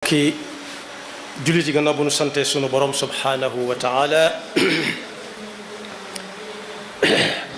mbokki jullit yi gannaaw bu nu sante sunu borom subhanahu wa taala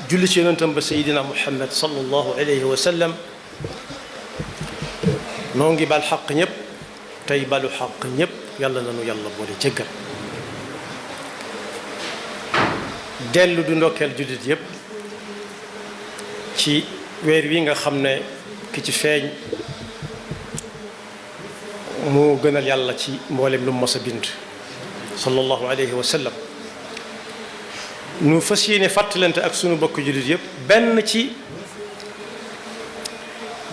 julli ci yonentam ba sayidina muhammad sallallahu alayhi wa sallam noo ngi bal xaq ñëpp tey balu xaq ñëpp yàlla nanu yàlla boole jéggal dellu du ndokkeel jullit yëpp ci weer wi nga xam ne ki ci feeñ moo gënal yàlla ci mboolem lu mu mos a bind sallallahu alayhi wa sallam nu fas yéene fàttalante ak sunu bokk jullit yëpp benn ci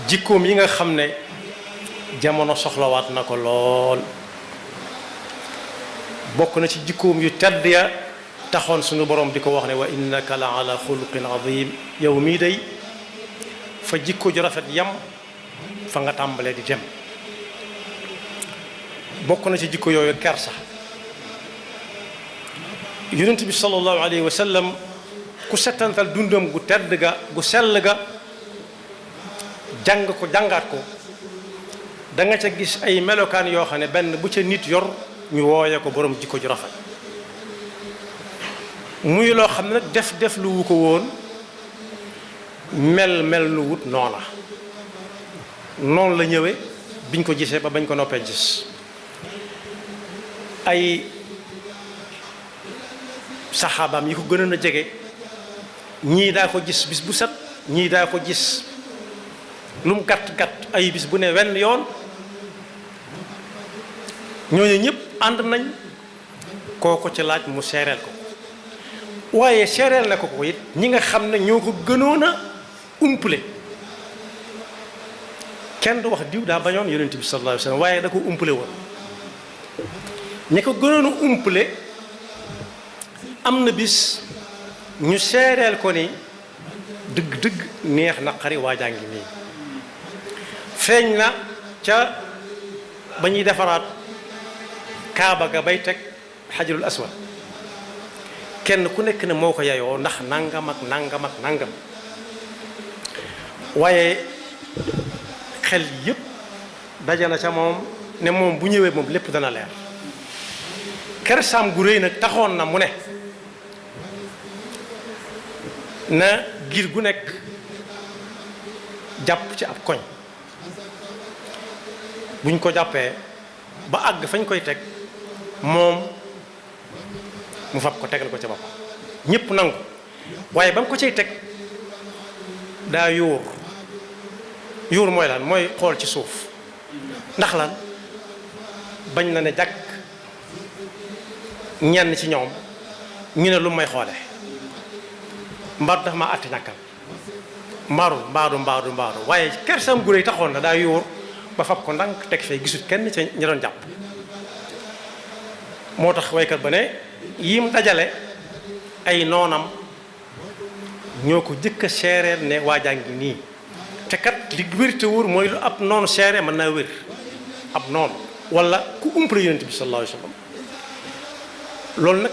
jikkoom yi nga xam ne jamono soxlawaat na ko lool bokk na ci jikkoom yu tedd ya taxoon sunu borom di ko wax ne wa innaka la ala xuluqin azim yow mii day fa jikko ju rafet yam fa nga tàmbalee di dem bokk na ci jikko yooyu kersa yonent bi sallallahu alayhi wa sallam ku settantal dundam gu tedd ga gu sell ga jàng ko jàngaat ko da nga ca gis ay melokaan yoo xam ne benn bu ca nit yor ñu wooye ko borom jikko ju rafet muy loo xam ne nag def lu wu ko woon mel lu wut noona noonu la ñëwee biñ ko gisee ba bañ ko noppee gis ay saxaabaam yi ko gënoon a jege ñii daa ko gis bis bu set ñii daa ko gis lu mu gàtt ay bis bu ne wenn yoon ñooñu ñëpp ànd nañ kooko ci laaj mu seereel ko waaye seereel na ko it ñi nga xam ne ñoo ko gënoon a umpale kenn du wax diw daa bañoon yonent bi sallallahu alayhi wa sallam waaye da ko umpale woon ñi ko gënoon a umpale am na bis ñu seereel ko ni dëgg neex na xari waajaa ngi nii feeñ na ca ba ñuy defaraat kaaba ga bay teg xajarul aswad kenn ku nekk ne moo ko yayoo ndax nangam ak nangam waaye xel yépp daje na ca moom ne moom bu ñëwee moom lépp dana leer kersaam gu réy nag taxoon na mu ne na giir gu nekk jàpp ci ab koñ buñ ko jàppee ba àgg fañ koy teg moom mu fab ko tegal ko ca bopp ñépp nangu waaye ba mu ko cay teg daa yuur mooy lan mooy xool ci suuf ndax lan bañ na ne jàkk ñenn ci ñoom ñu ne lu may xoole mbaadu dafa ma àtti ñàkkal mbaadu waaye kersam gu réy taxoon na daa yuur ba fab ko ndànk teg fee gisut kenn ca ña doon jàpp moo tax waykat ba ne yim dajale ay noonam ñoo ko jëkk a seereel ne waajaa ngi nii te kat li wér te wóor mooy lu ab noonu seere mën naa wér ab noonu wala ku umpale yonent bi sallallahu alayhi wa sallam loolu nag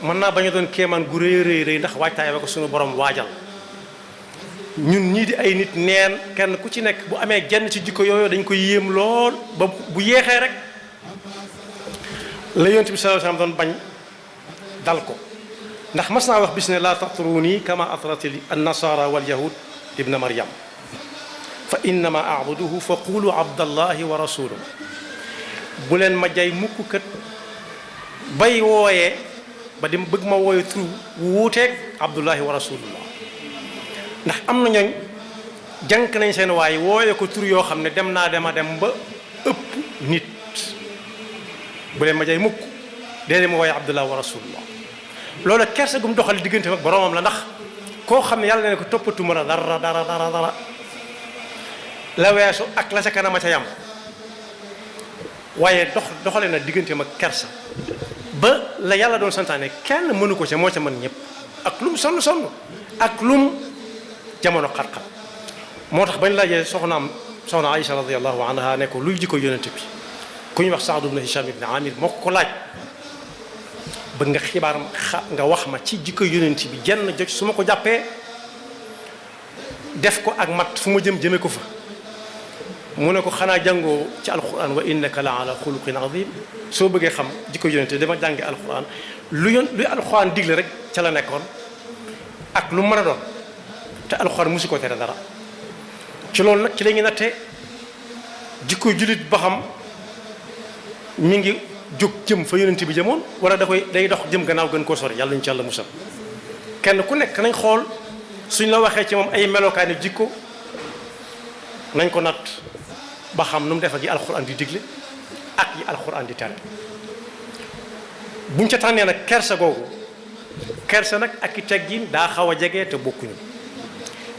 mën naa bañ a doon kéemaan gu rëy ndax waajtaay ba ko suñu borom waajal ñun ñii di ay nit neen kenn ku ci nekk bu amee genn ci jikko yooyu dañ ko yéem lool ba bu yéexee rek la yonent bi sallallahu alayhi wa sallam doon bañ dal ko ndax mas naa wax bis ne laa tatruni kama atrat an-nasara wal yahud ibna maryam fa innama a'buduhu fa qulu abdallahi wa rasuluhu bu leen ma jay mukk kat bay wooyee ba di bëgg ma wooye tur wuuteeg abdullahi wa rasulullah ndax am na ñooñ jànk nañ seen waay wooye ko tur yoo xam ne dem naa dem ba ëpp nit bu leen ma jay mukk déedéet ma wooye abdullahi wa rasulullah loolu kersa gum doxal diggante ak boromam la ndax koo xam ne yàlla ne ko toppatuma la dara la weesu ak la sa kanama ca yam waaye doxale na diggante mag kersa ba la yàlla doon santaane kenn mënu ko ca moo ca mën ñëpp ak lum sonn ak lum jamono xat-xat moo tax bañ laajee soxna Aïcha radiyallahu anha ne ko luy jikko yonent bi ku ñu wax Saad ibn Hisham ibn Amir moo ko laaj bëgg nga xibaar nga wax ma ci jikko yonent bi jenn jot su ma ko jàppee def ko ak mat fu ma jëme ko fa mu ne ko xanaa jàngoo ci alquran wa innaka la ala xuluqin azim soo bëggee xam jikko yonente dama jàngi alquran luy alquran digle rek ca la nekkoon ak lu mën a doon te alquran musu ko tere dara ci loolu nag ci la ñuy natte jikko jullit ba xam mi ngi jóg jëm fa yonente bi jëmoon wala day dox jëm gannaaw gën koo sori yàlla ñu ci yàlla musal kenn ku nekk nañ xool suñ la waxee ci moom ay melokaani jikko nañ ko natt ba xam nu mu def ak yi alxuraan di digle ak yi alxuraan di tere buñ ca tànnee nag kersa googu kersa nag ak i teggin daa xaw a jege te bokkuñu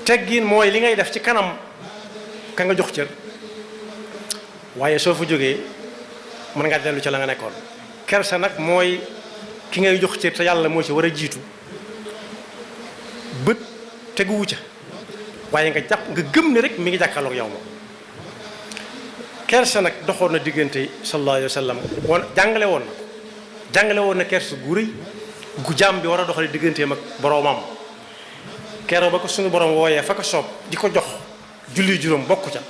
teggin mooy li ngay def ci kanam ka nga jox cër waaye soo fa jógee mën nga dellu ca la nga nekkoon kersa nag mooy ki ngay jox cër te yàlla moo ci war a jiitu bët teguwu ca waaye nga jàpp nga gëm ne rek mi ngi jàkkaarloog yow moom kersa nag doxoon na diggante sallallahu alayhi wa sallam jàngale woon na kersa gu rëy gu jaam bi war a doxale digganteem ak boroomam keroog ba ko suñu borom wooyee fa ko soob di ko jox julli juróom bokku ca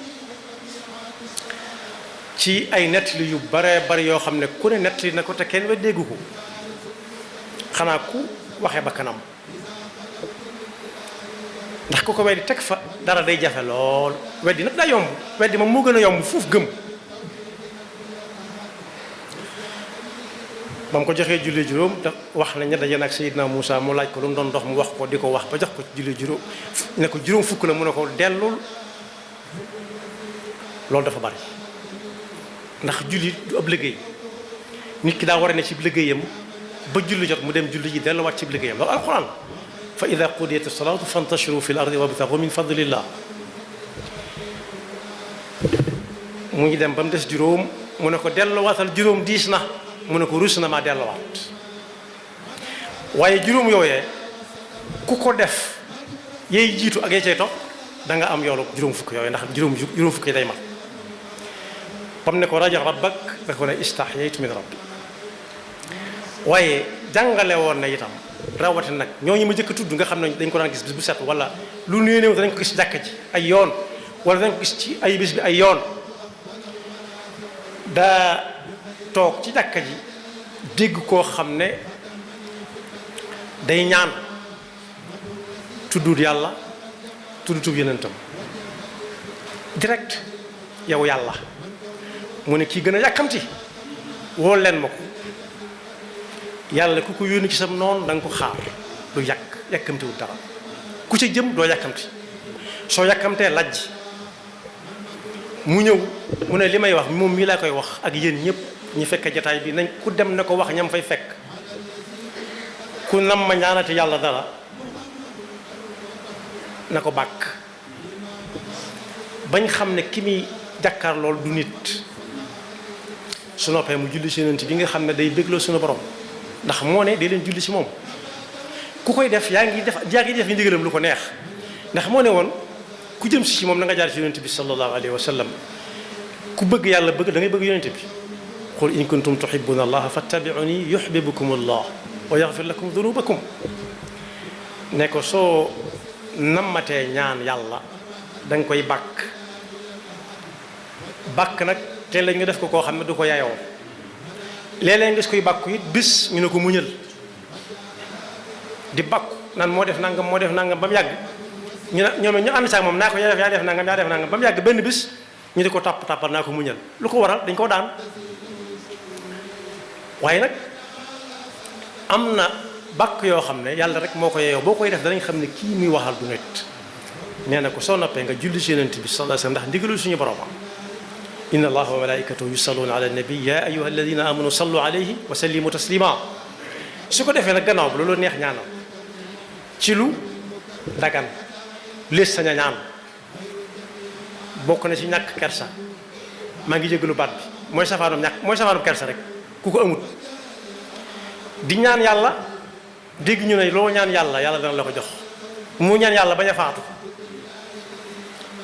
ci ay nettali yu bare bari yoo xam ne ku ne nettali na ko te kenn wa déggu ko xanaa ku waxee ba kanam ndax ku ko weddi teg fa dara day jafe lool weddi nag daa yomb weddi moom moo gën a yomb fuuf gëm ba mu ko joxee julli juróom te wax nañ ne daje nag Seydina Moussa mu laaj ko lu mu doon dox mu wax ko di ko wax ba jox ko julli juróom ne ko juróom fukk la mu ne ko dellul loolu dafa bari ndax julli du ab liggéey nit ki daa war a ne ci liggéeyam ba julli jot mu dem julli ji delluwaat ci liggéeyam loolu alxuraan fa ida qudiyat as-salaatu fantashiru fi l-ardi wabtagu min fadlillah mu ngi dem ba mu des juróom mu ne ko delluwaatal juróom diis na mu ne ko rus na maa delluwaat waaye juróom yooyee ku ko def yey jiitu ak yey cay topp da nga am yoolu juróom fukk yooyee ndax juróom fukk yi day mat bam ne ko raja rabbak da ko ne istahyaytu min rabbi waaye jàngale woon na itam rawati nag ñooñu ma jëkk a tudd nga xam ne dañ ko daan gis bis bu set wala lu néew dañ ko gis jàkka ji ay yoon wala dañ ko gis ci ay bis bi ay yoon daa toog ci jàkka ji dégg koo xam ne day ñaan tuddut yàlla tuddutub yonentam direct yow yàlla mu ne kii gën a yàkkamti woo leen ma ko yàlla ku ko yónni ci sam noonu da nga ko xaar du yàkkamtiwul dara ku ca jëm doo yàkkamti soo yàkkamtee lajj mu ñëw mu ne li may wax moom mii laa koy wax ak yéen ñëpp ñi fekk jataay bi nañ ku dem ne ko wax ñam fay fekk ku nam ma ñaanati yàlla dara na ko bàkk bañ xam ne ki muy jàkkaar lool du nit su noppee mu julli si yonent bi nga xam ne day bégloo suñu borom ndax moo ne day leen julli si moom ku koy def yaa ngi def yi ndigalam lu ko neex ndax moo ne woon ku jëm si moom na nga jaar ci yonent bi sallallahu alayhi wa sallam ku bëgg yàlla bëgg da ngay bëgg yonent bi qul in kuntum tuhibbuna allaha fattabi'uni yuhibbukum allah wa yaghfir lakum dhunubakum ne ko soo nammatee ñaan yàlla da nga koy bàkk nag te lañ nga def ko koo xam ne du ko yaayoo léeg-léeg nga gis koy bàkku it bis ñu ne ko muñal di bàkku naan moo def nangam ba mu yàgg ñu ne ñoom ñu ànd saak moom naa ko yaa def nangam ba mu yàgg benn bis ñu di ko tàppal naa ko muñal lu ko waral dañ koo daan waaye nag am na bàkk yoo xam ne yàlla rek moo ko yeeyoo boo koy def danañ xam ne kii muy waxal du nit nee na ko soo noppee nga julli ci yonent bi sallallahu alayhi wasallam ndax ndigalul suñu borom inna allaha wa malaikatahu yusalluna ala nabi ya ayyuha alladina amanu sallu alayhi wa sallimu taslima su ko defee nag gannaaw bi loolu neex ñaanal ci lu dagan lees sañ a ñaan bokk na ci ñàkk kersa maa ngi jégalu baat bi mooy safaanum kersa rek ku ko amut di ñaan yàlla dégg ñu ne loo ñaan yàlla yàlla dana la ko jox mu ñaan yàlla bañ a faatu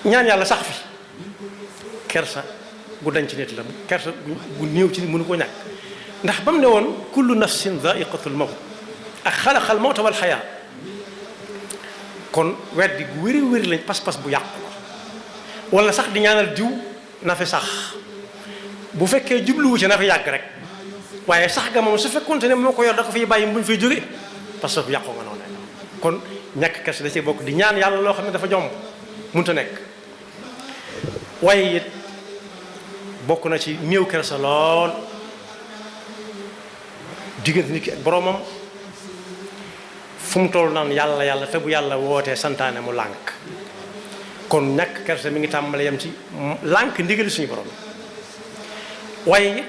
ñaan yàlla sax fi kersa gu dañ ci nit la kersa gu néew ci nit mënu ko ñàkk ndax ba mu ne woon kullu nafsin dha'iqatul mawt ak xalaqal mawta wal xayaa kon weddi gu wéri lañ pas-pas bu yàqu la wala sax di ñaanal diw na fi sax bu fekkee jubluwu ci na fi yàgg rek waaye sax ga moom su fekkoonte ne moo ko yor da ko fiy bàyyi bu ñu fay jóge parce que yàqu nga noonu kon ñàkk kersa da ci bokk di ñaan yàlla loo xam ne dafa jomb mënta nekk waaye it bokk na ci néew kersa lool diggante nit ki ak boroomam fu mu toll naan yàlla yàlla te bu yàlla wootee santaane mu lànk kon ñàkk kersa mi ngi tàmbale yam ci lànk ndigali suñu borom waaye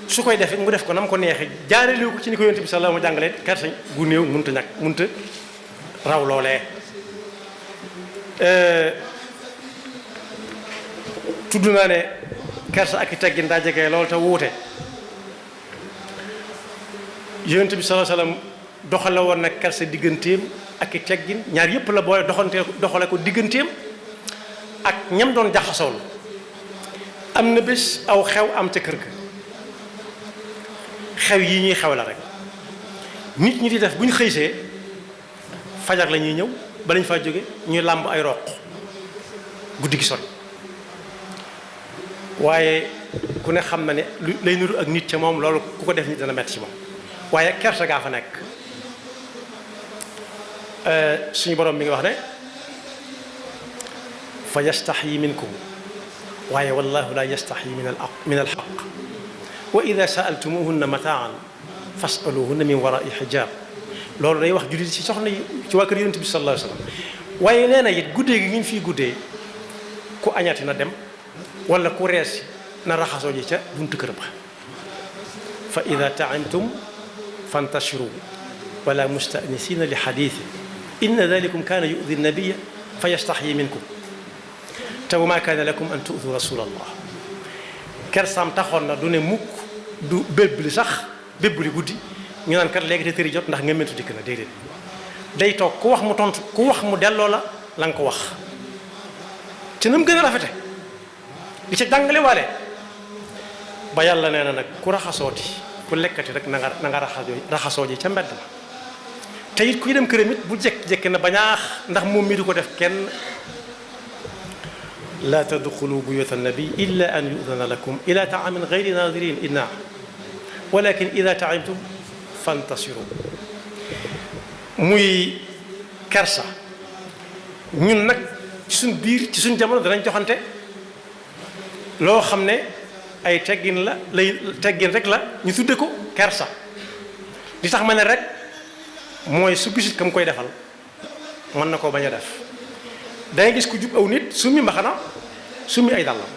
su koy defee mu def ko na mu ko neexee jaarale ko ci ni ko yonent bi sallallahu alayhi wa sallam jàngalee kersa gu néew mënta ñàkk mënta raw loolee tudd naa ne kersa ak i teggin daa jege loolu te wuute yonent bi sallallahu alayhi wa sallam doxale woon nag kersa digganteem ak i teggin ñaar yëpp la boole doxale ko digganteem ak ñam doon jaxasool am na bés aw xew am ca kër ga xew yi ñuy xew la rek nit ñi di def bu ñu xëysee fajar la ñuy ñëw ba lañ faa jóge ñuy làmb ay roq guddi gi sori waaye ku ne xam na ne lu lay nuru ak nit ca moom loolu ku ko def nit dana metti ci moom waaye kersa gaa fa nekk suñu borom mi ngi wax ne fa yastaxyi minkum waaye wallahu la yastaxyi min alxaq wa ida saaltumuhunna mataan fasaluhunna min warai xijab loolu day wax jullit ci soxna yi ci waa kër yonent bi sallallahu alayhi wa sallam waaye nee na it guddee gi ngeen fii guddee ku añati na dem wala ku rees na raxasoo ji ca buntu kër ba fa ida taimtum fantashiru wala mustanisina li xadiisi inna dalikum kaana yudi nabiya fa yastaxyi minkum te wa ma kaana lakum an tu'du rasulallah kersaam taxoon na du ne mukk du bébbli sax bébbli guddi ñu naan kat léegi te tëri jot ndax nga mentu dikk na déedéet day toog ku wax mu tontu ku wax mu delloo la la nga ko wax ci na mu gën a rafete di ca jàngale waale ba yàlla nee na nag ku raxasooti ku lekkati rek na nga raxasoo ji ca mbedd ma te it kuy dem këram it bu jekki-jekki na bañaax ndax moom mi du ko def kenn laa tadxulu buyuta nabi illa an yudana lakum ila taamin gayri naadirin inna walakin ida taimtum fantasiru muy kersa ñun nag ci suñ biir ci suñ jamono danañ joxante loo xam ne ay teggin la lay teggin rek la ñu tudde ko kersa li tax ma ne rek mooy su gisit kam koy defal mën na koo bañ a def dangay gis ku jub aw nit summi mbaxanaam summi ay dàllam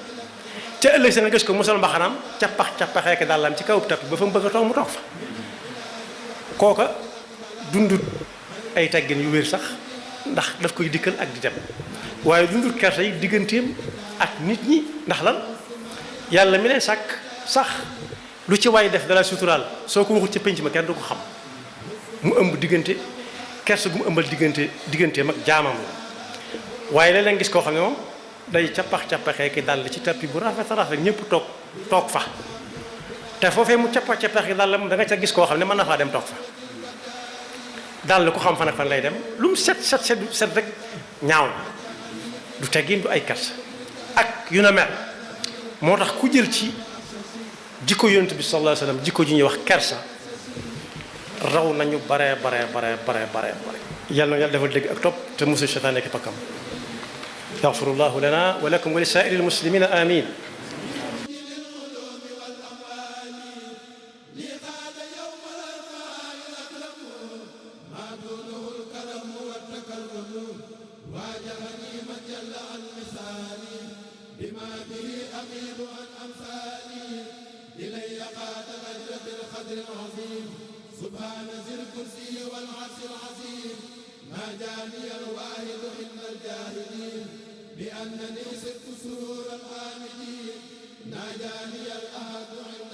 ca ëllëg sa nga gis ko musal mbaxanaam cappaxeeke dàllam ci kaw tappi ba fa mu bëgg a toog mu toog fa kooka dundut ay teggin yu wér sax ndax daf koy dikkal ak di dem waaye dundut kersa yi digganteem ak nit ñi ndax lan yàlla mi leen sàkk sax lu ci waay def dala suturaal soo ko waxul ci penc ma kenn du ko xam mu ëmb diggante kersa gu mu ëmbal digganteem ak jaamam la waaye léeg-léeg gis koo xam ne moom day cappaxee ki dal ci tappi bu rafet rafet ñëpp toog fa te foofee mu cappax ki dal da nga ca gis koo xam ne mën na faa dem toog fa dal ku xam fan ak fan lay dem lu mu set rek ñaaw na du teggin du ay kersa ak yu na mel moo tax ku jël ci jikko yonent bi sallallahu alayhi wasallam jikko ji ñuy wax kersa raw nañu bare yàlla na yàlla defal dégg ak topp te musul seytaane ak pakkam yaxfirullahu lana wa lakum wa li saa'iril muslimina amin سبحان ذي الكرسي والعرش العظيم ما جاني الواحد عند الجاهلين بأنني صرت سرور الحامدين ناجاني الأحد عند